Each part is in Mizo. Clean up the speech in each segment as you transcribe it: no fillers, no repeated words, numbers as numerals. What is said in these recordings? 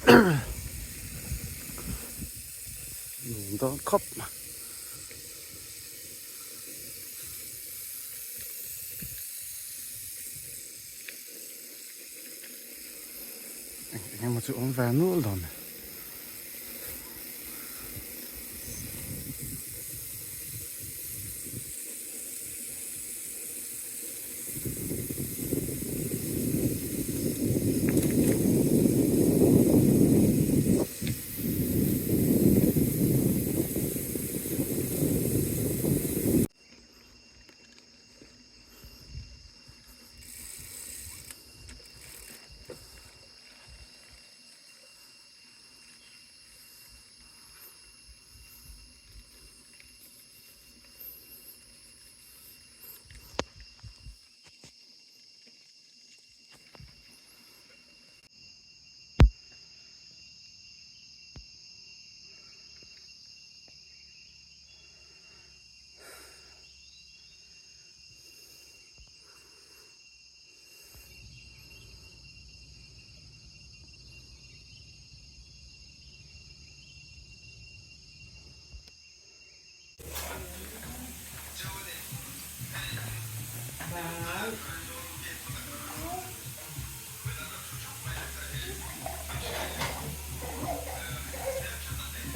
Nuam dawn khawp mai. Eng eng emaw chu awm ve nual dawn a ni.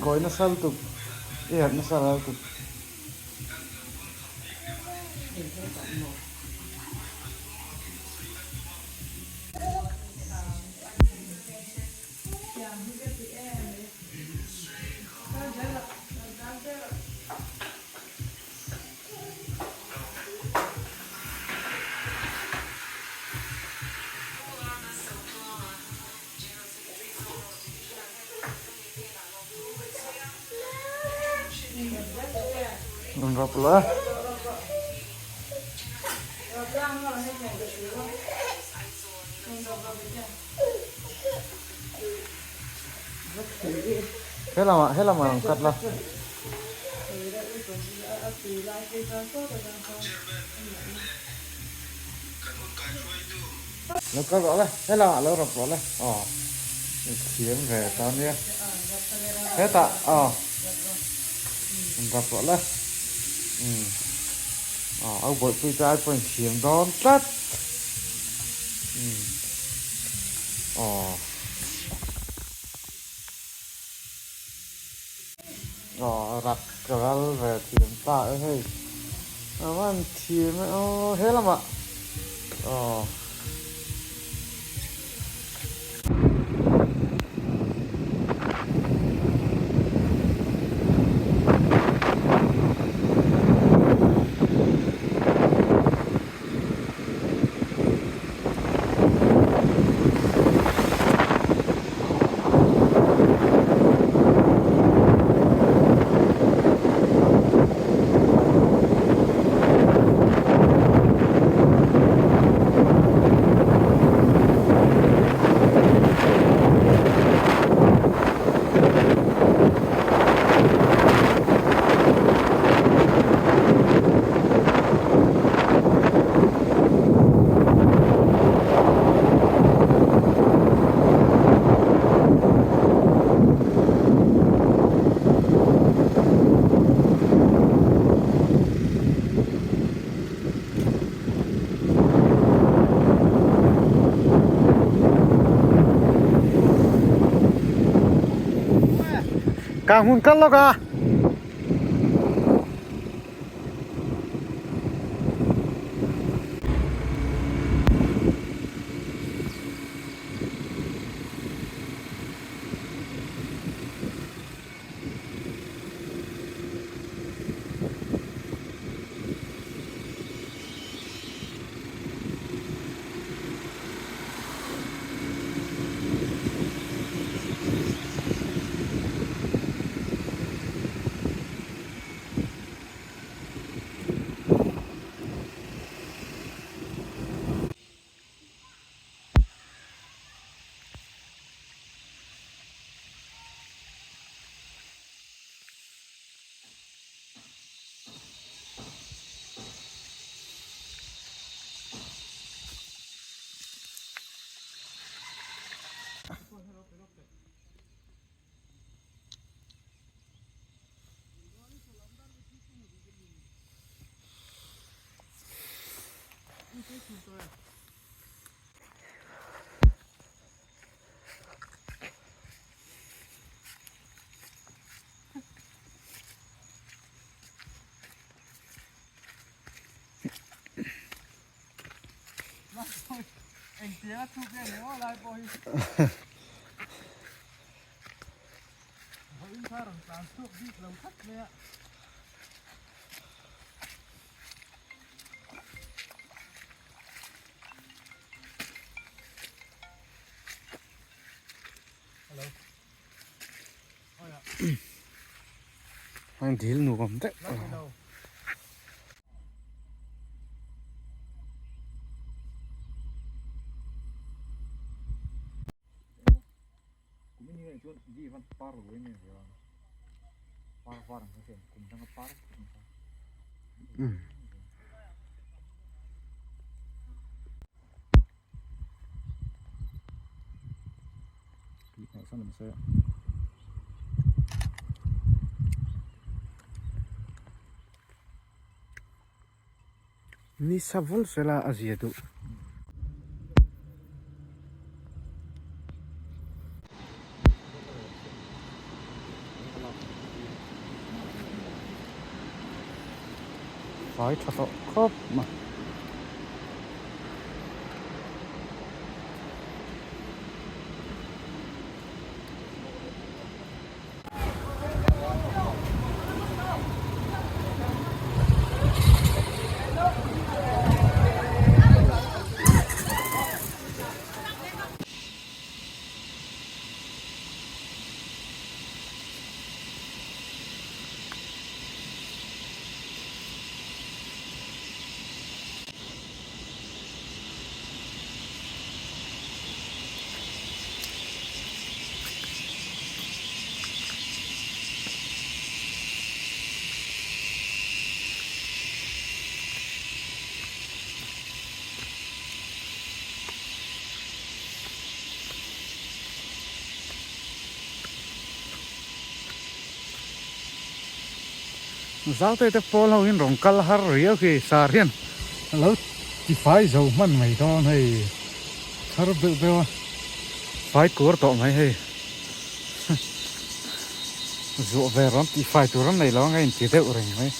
Kawi nasa lutuk i herh nasa lutuk. Rawn rap la. He lamah he lamah rawn cut la. Lo kal rawh le he lamah lo rap rawh le aw thiam ve ta nia hetah aw rawn rap rawh le umm aw a bawihpui te ai pawhin thiam dawn tlat umm aw. Aw rak ral ve thiam ta e hei a van thiam e aw he lamah aw. Kang hun kal lawk a. Ang dil nuam deuh Ni sa vul sela a zia duh. Fai tha tawh khawp mai. Zaute te pawl ho in rawn kal har riau khi sar hian a lo tifai zo hman mai dawn hei thar beuh beuh a fai kur tawh mai hei zuah ve rawn tihfai tur an nei lo ang a inti deuh reng mai.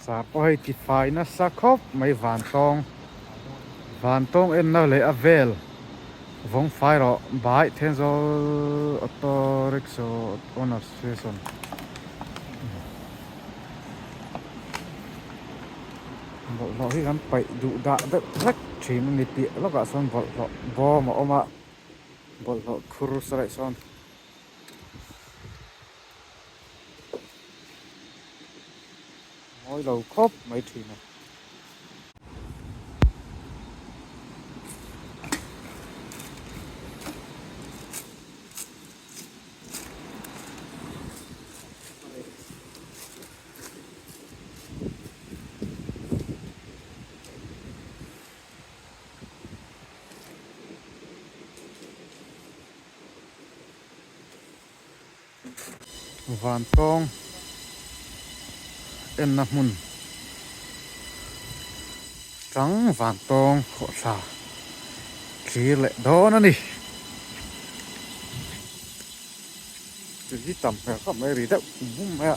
Sar pawh hei tifai nasa khawp mai vantawng vantawng enna leh a vel vawng fai rawh bai Thenzawl auto rickshaw owner association bawlhhlawh hi kan paih duh dah deuh hlek thin a ni piah lawkah sawn bawlhhlawh bawm a awm a bawlhhlawh khur sareh sawn. Mawi lo khawp mai thin a. Vantawng enna hmun tang vantawng khawhthla thlir leh dawn a ni. Tui tam hmel khawp mai ri deuh hum hum mai a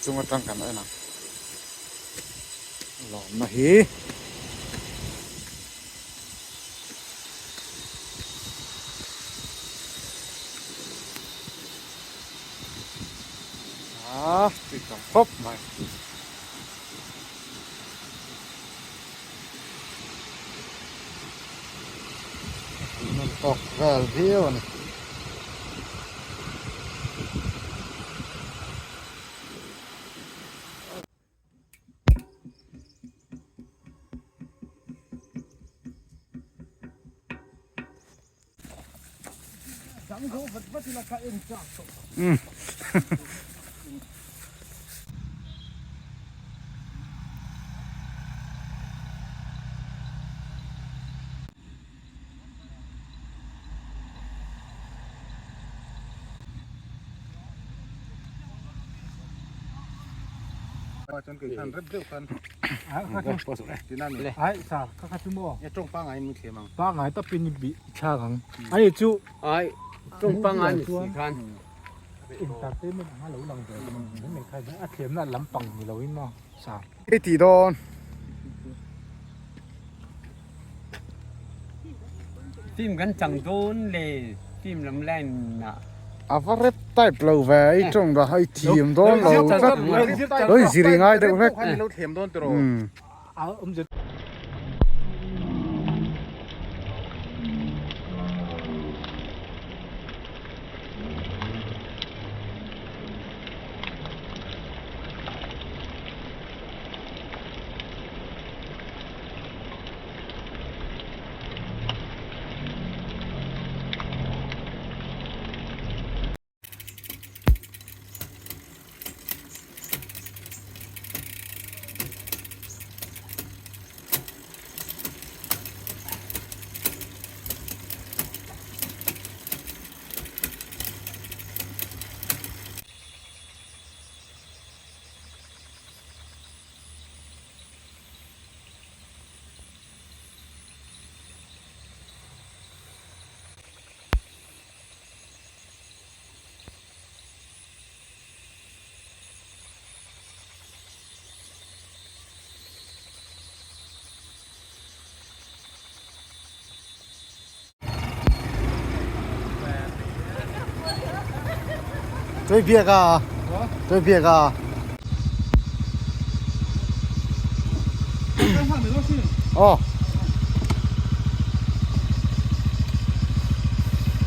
chung atang kan en ang lawmna hi. Ah, tui tam khawp mai. Hmuhnawm tawk vel viau a ni. Hei tih dawn. Film kan chang dawn le film lam line ah. A va rep type lo ve i tawng dah i thiam dawn lo tlat lo in zir i ngai deuh hlek. Tôi biết à tôi biết à Ồ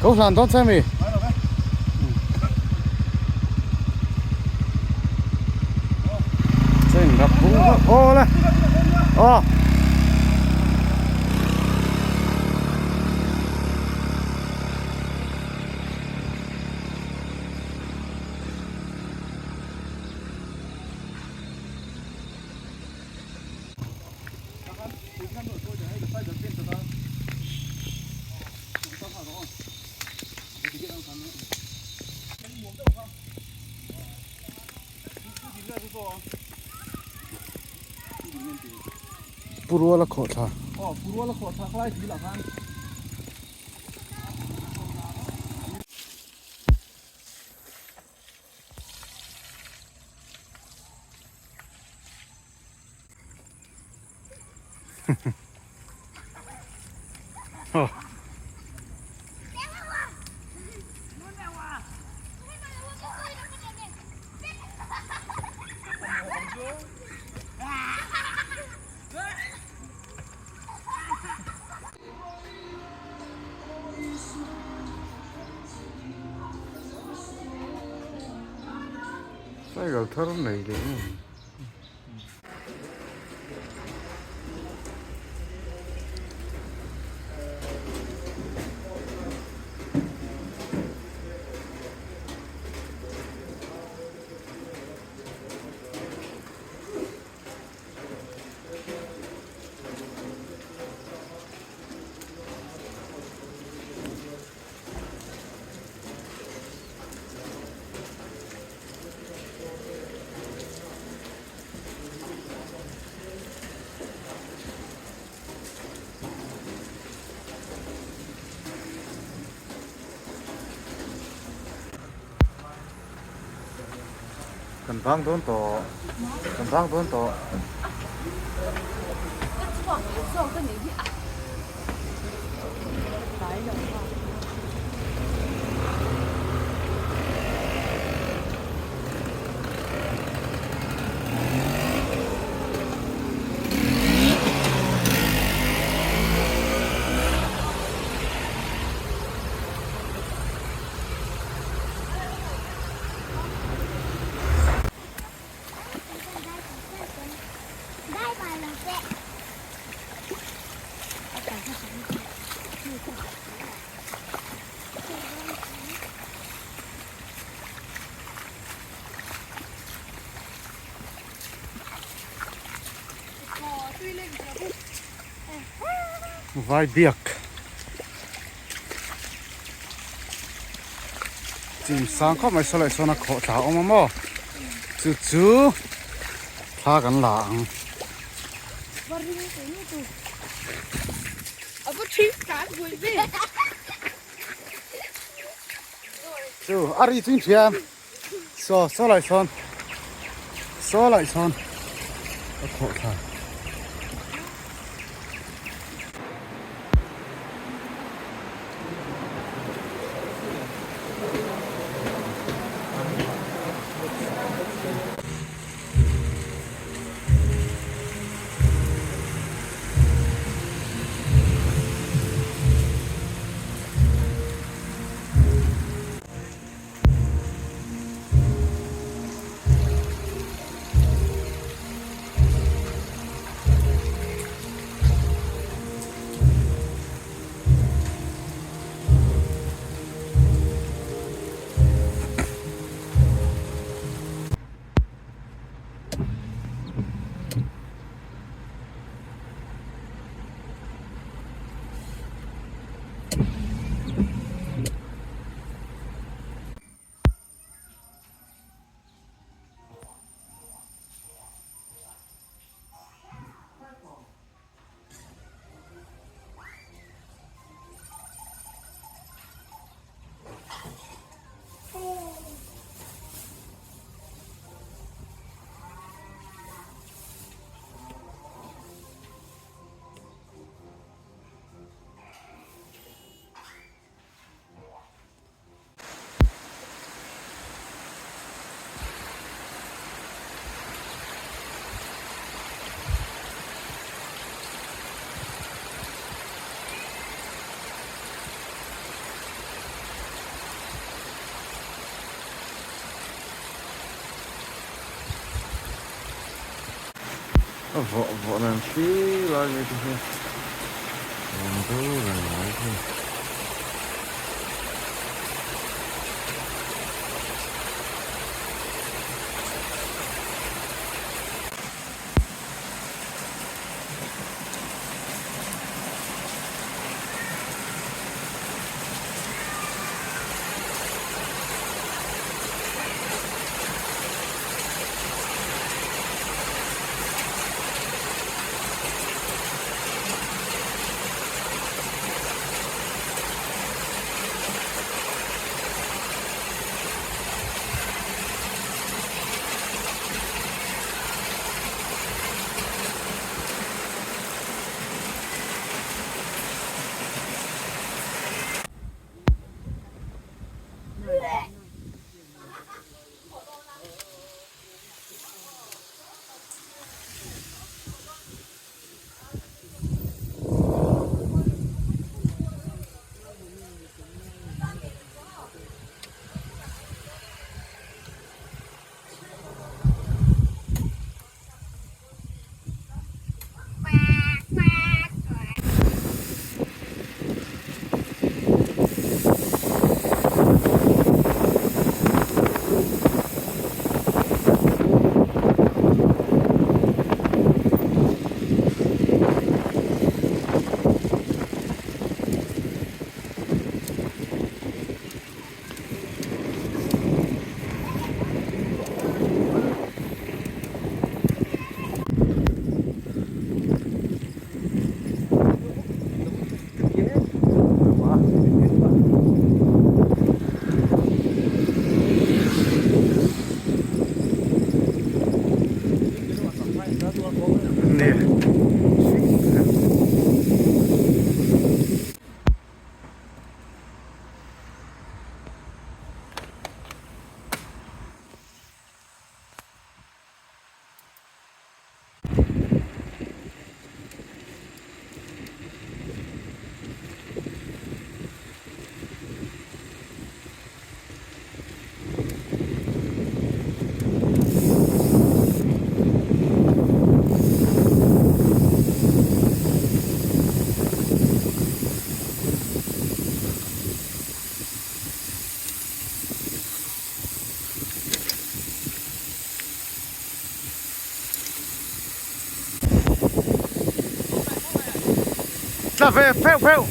Câu sàn tốt xem mi Trên gặp cũng ô lên Ồ Pu Ruala khawhthla. Aw, Pu Ruala khawhthla khalai dil ah khan. Cycle thar nei leh em. Kan vang dawn tawh kan vang dawn tawh. Vai biak chim sang khawp mai saw leh sawn a khawh thla a awm a maw chu chu thla kan la ang. Chu a ri chu in hria em saw saw lai sawn saw lai sawn a khawh thla. A vawh vawh nen thli lai mai te hi rawn do reng mai thei. tla ve feuh feuh.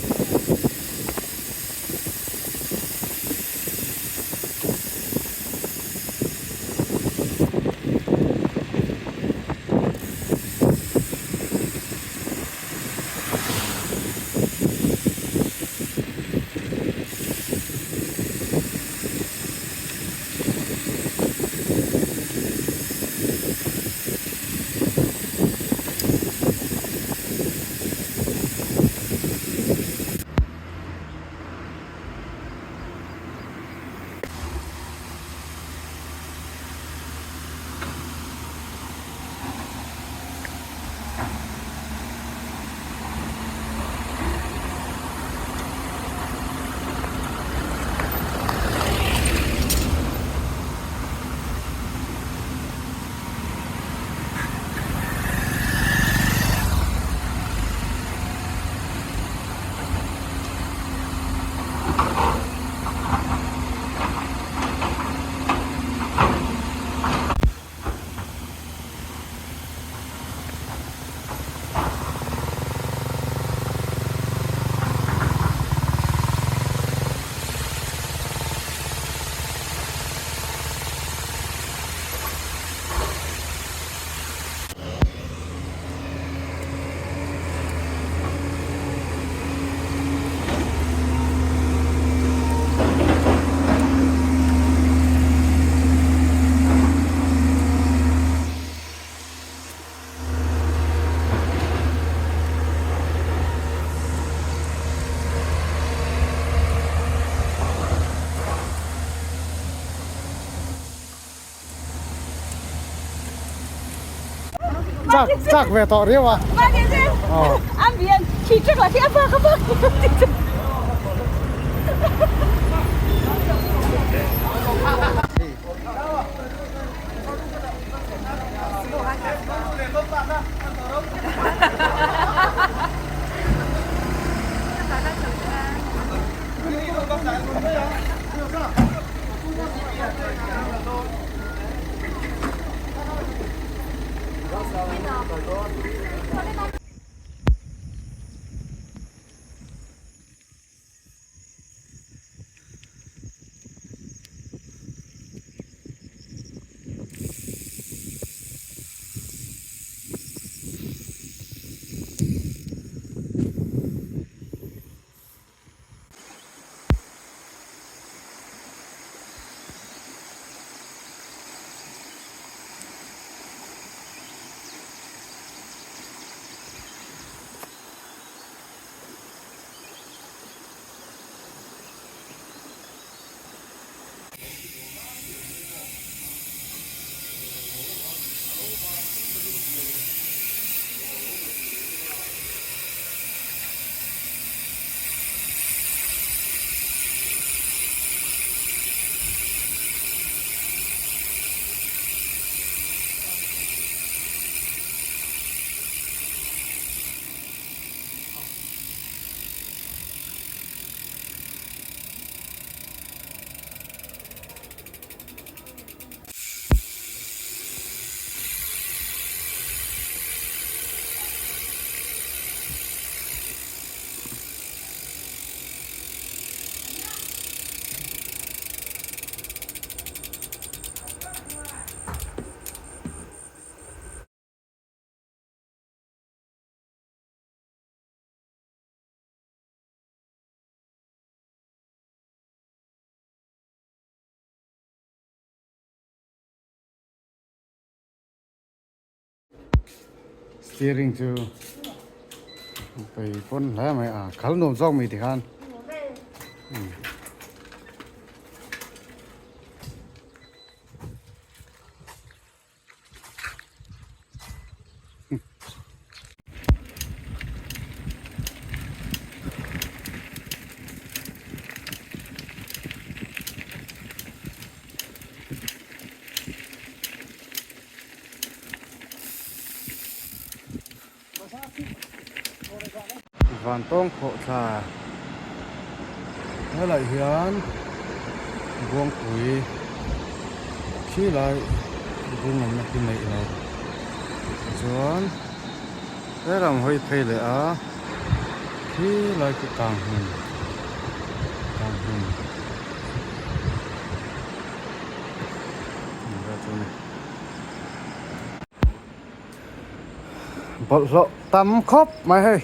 Chak chak ve tawh riau a. Steering chu pei pawn hle mai a khal nuam zawk mai tikhan. Vantawng khawhthla helaiah hian Buangpui khi lai bung awmna khi neih lo chuan helam hawi phei leh a. Khi lai khi kang hmun kang hmun ang vel chu a ni. Bawlhhlawh tam khawp mai hei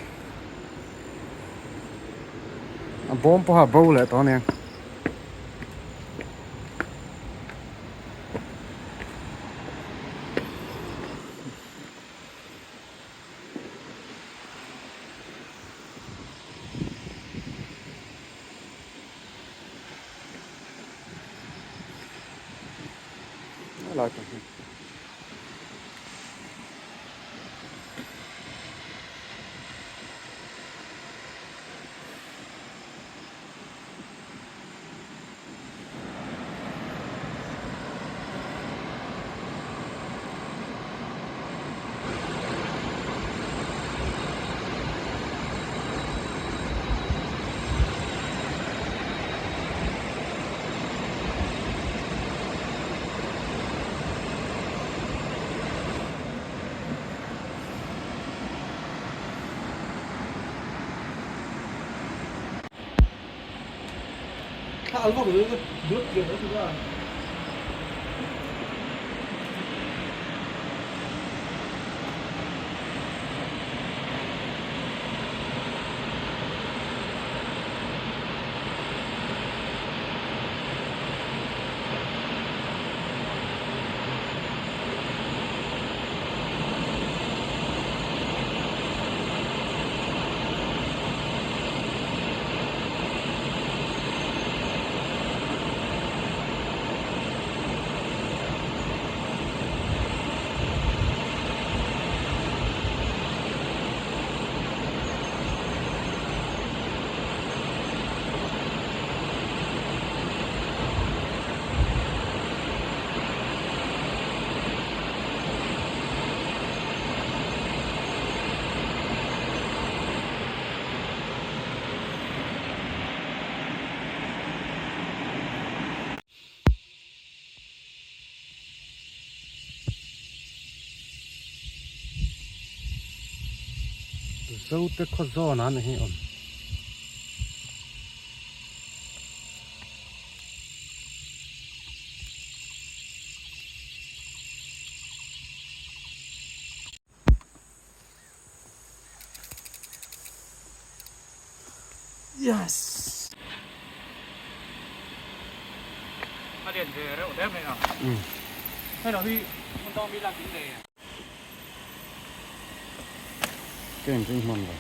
a bawm pawha bo leh tawh aniang. Lai tak hi. Zote khaw zawn ah ni hi awm. Yes. A lian ve reuh hle mai a. Hei lo hi hmun dang mi lak ding nei. Ka inring hman lo.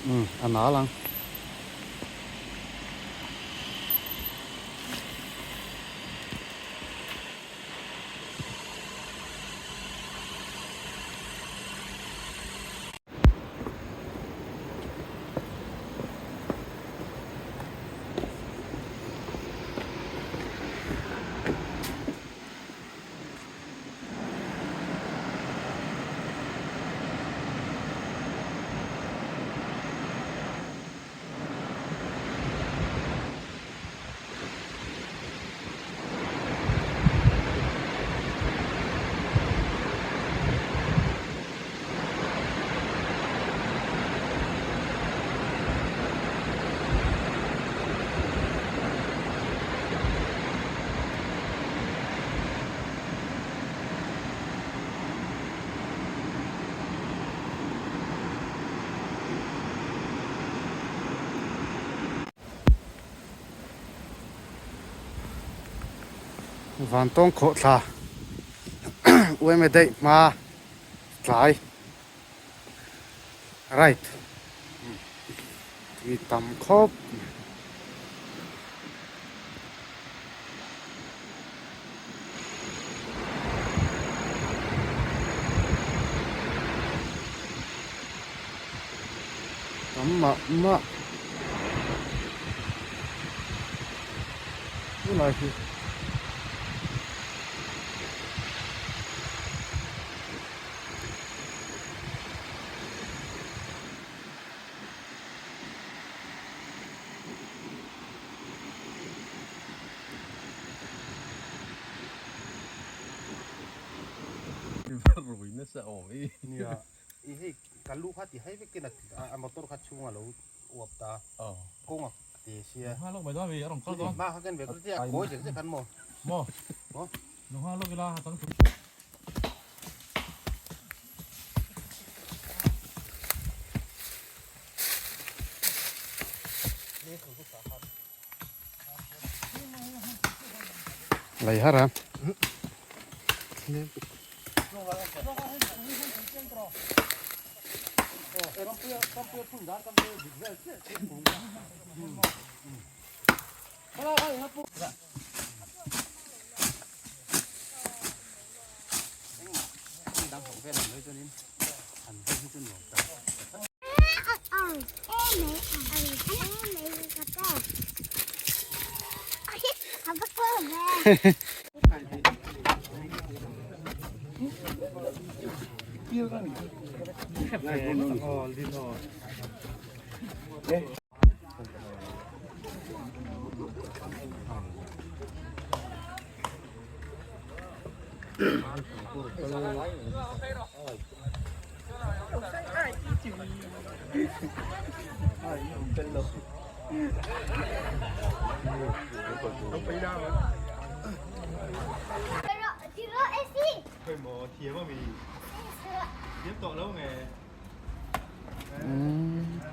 Umm a nal ang. Vantawng khawhthla uaime daih hma tlai right tui tam khawp mai. Tam mah mah tunlai hi. nasa awm i. Nia, i hei ka lu kha ti hai vekin a motor kha chhung a lo uap ta, kawng a te sia. Nungha lawk mai dawn mi a rawn kal dawn. Hma kha ken ve tur tia kawi zek zek an maw. Maw? Maw? Nungha lawk ila a chang thum. Lei har a.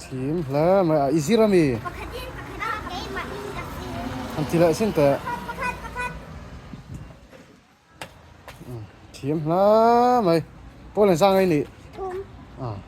Thim hle mai a i zir ami an ti leh sin teh. Thiam hla mai. Pawl an sang ai nih. Thum. Ah.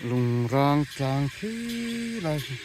Lungrang tlang khi lai khi.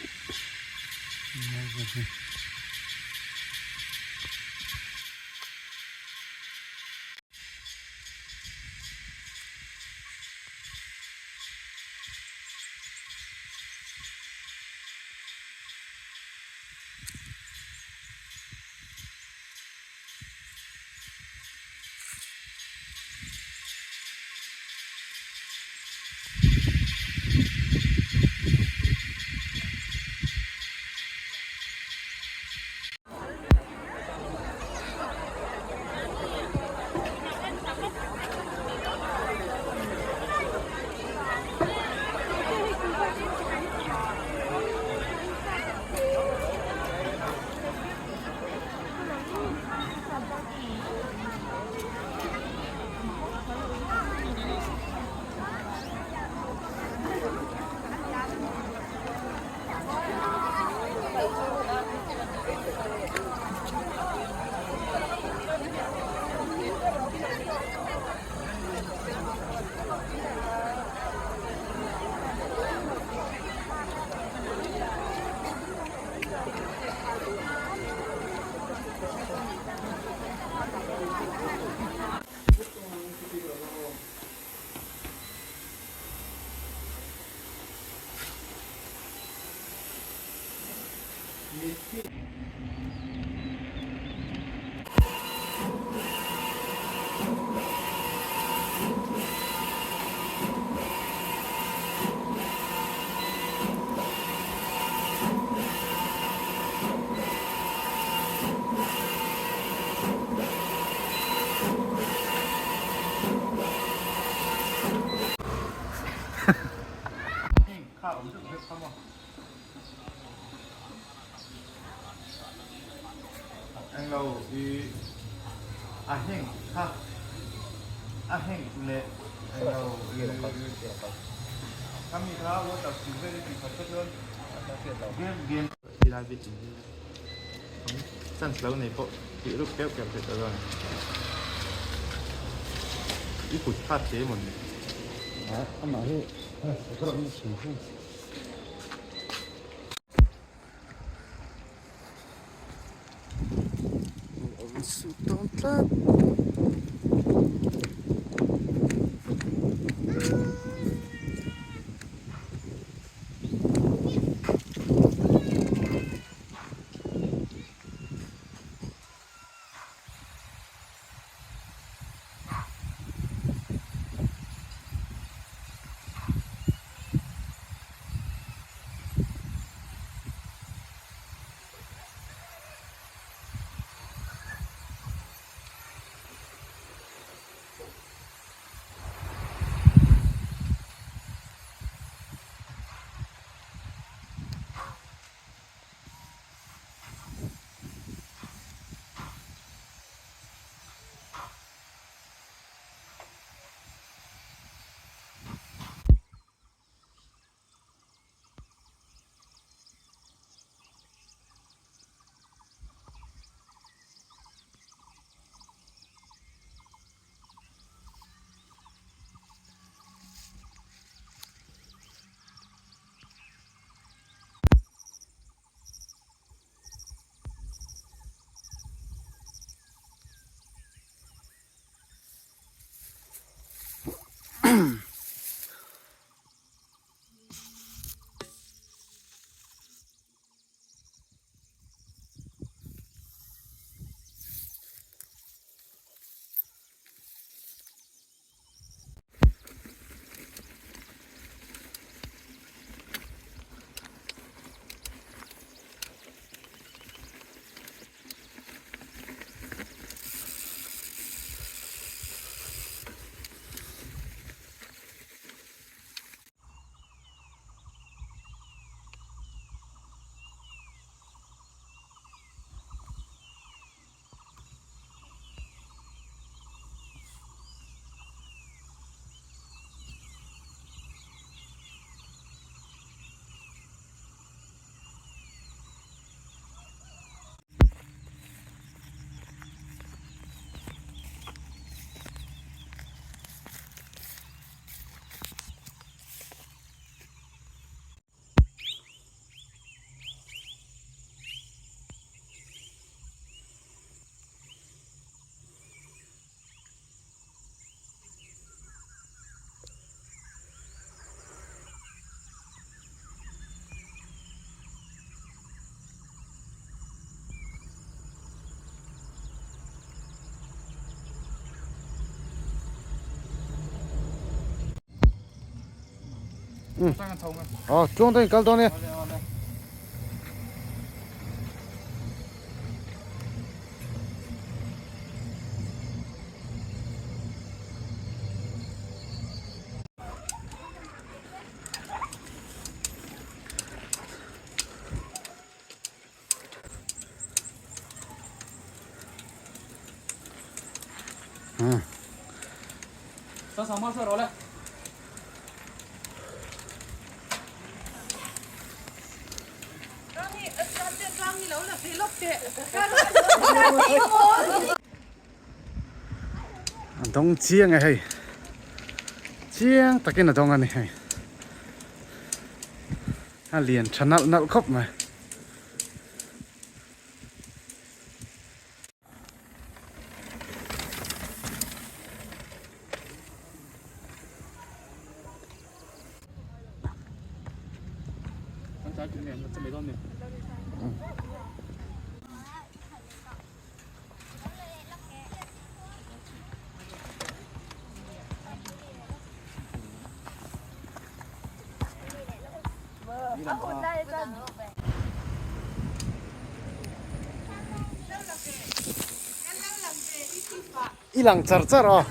Englo i a heng kha a heng leh englo i khami kha water tih vel i tih khat kha chuan game game ti lai bik in hi chance lo nei pawh tih ruk keuh keuh theih tawh dawn i kut kha the maw ni. Amah hi Dawn tlat. Aw chuang dawn in kal dawn e. A dawng chiang e hei chiang takin a dawng a ni hei a lian tha nalh nalh khawp mai. I lang char char aw.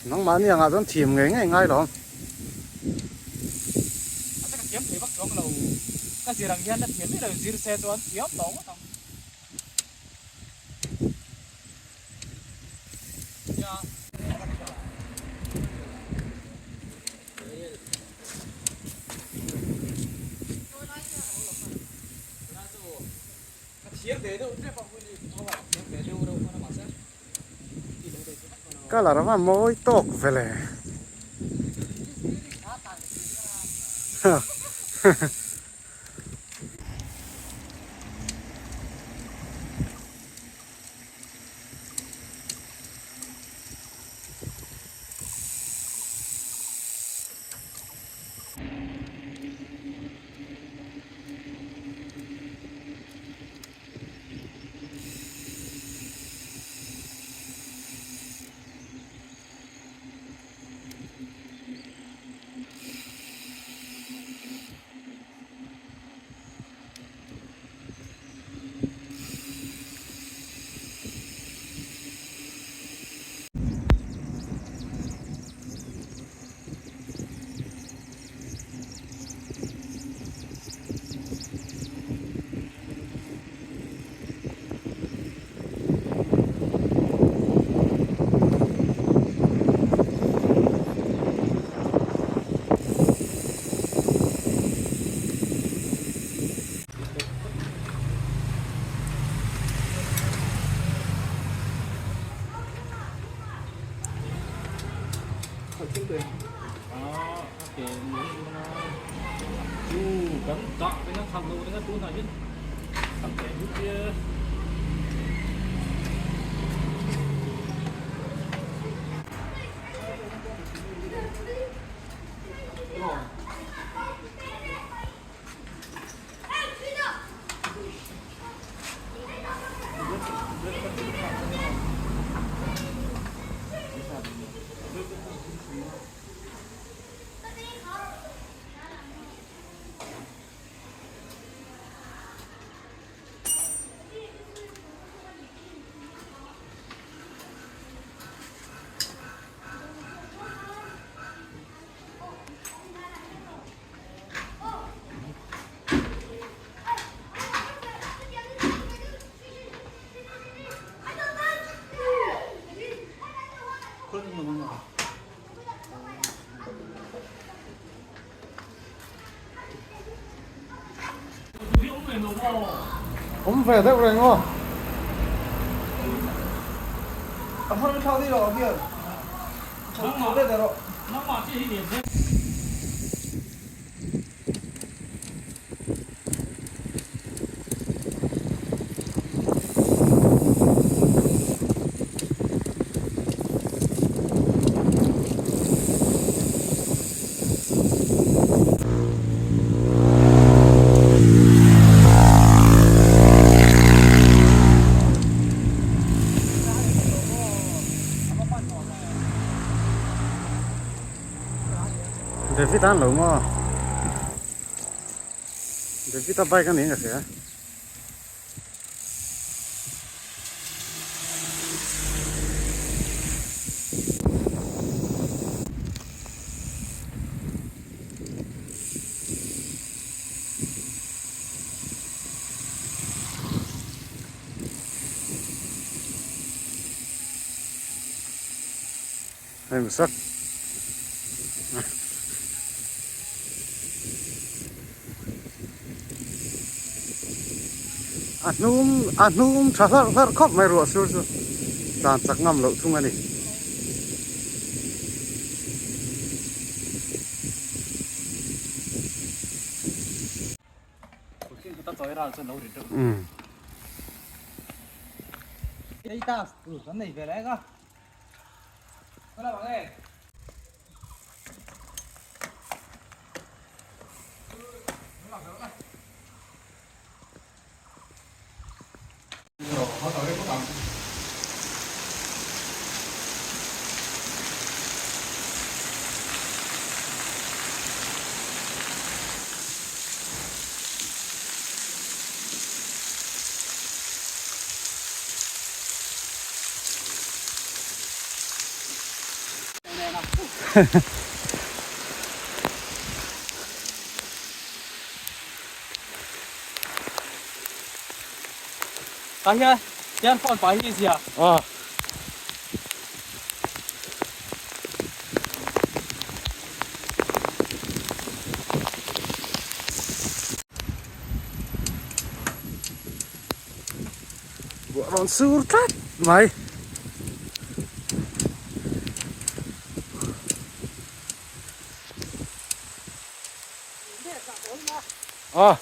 Nangmahni angah chuan thiam ngei ngei ngai lo. A ka thiam thei vak chuang lo. Ka zir ang hian la thiam miah lo zir se chuan thiam tawh ngawt ang. Nia. Colour a va mawi tawk ve le. Awm ve deuh reng aw. A hman thlak dih loh hian chho let erawh. David an lo maw? David a bike a ni ka hria. Hei sak. A hnung a hnung tha hlarh hlarh khawp mai ruah sur chu tlan chak ngam loh thung a ni. Tah hian hian phone pai hi zia. Aw. Ruah rawn sur tlat mai. Aw.